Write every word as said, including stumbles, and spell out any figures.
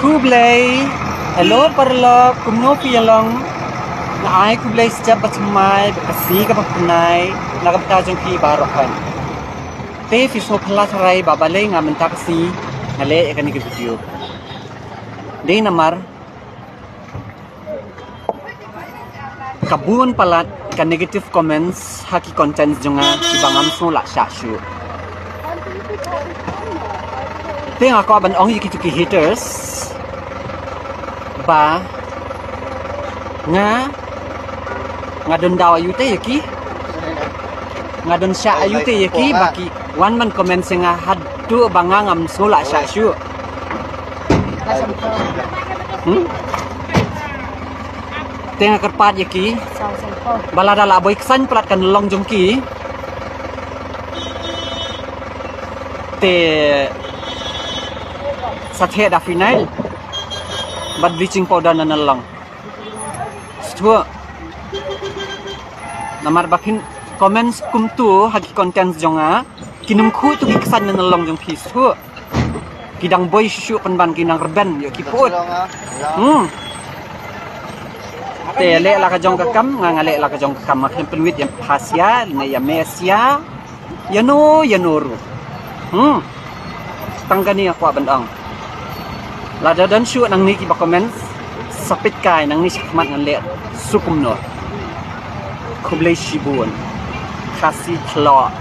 Khublei. Hello paralok, kumno phi ïa long? Nga ai khublei step ba thymmai bad ka sngi kaba phynnai na ka bynta jong phi baroh. Te phi sngewphylla tharai ba balei nga mynta ka sngi nga leh ïa kane ka video. Dei namar ka bun palat ka negative comments ha ki content jong nga kiba ngam sngew lah shah shuh. Te nga kwah ban ong ïa kitu ki haters ba nga nga don daw aïu te ïa ki, nga don shah aïu te ïa ki ba ki wan ban comment ïa nga haduh ba nga ngam sngew lah shah shuh. Hmm? Te nga kyrpad ïa ki ba lada la boi ksain palat ka nalong jong ki, te sa theh da phenyl bad bleaching powder na nalong. Shuh. Namar ba kin comments kumtu ha ki content jong nga, kin ym khuh tu ki ksain na nalong jong ki shuh. Ki dang boi shuh shuh pynban, ki dang rben ïa ki put. Hmm. Te leh la ka jong ka kam, nga nga leh la ka jong ka kam, nga khlem pynwit ïa pha sia ne ïa me sia. Ïa no ïa no ruh. Hmm. Tang kane nga kwah ban ong. Lada don shuh nangne kiba comment, sa peit kai nangne shakhmat ngan leh shuh kumno. Khublei shibun. Khasi thlok.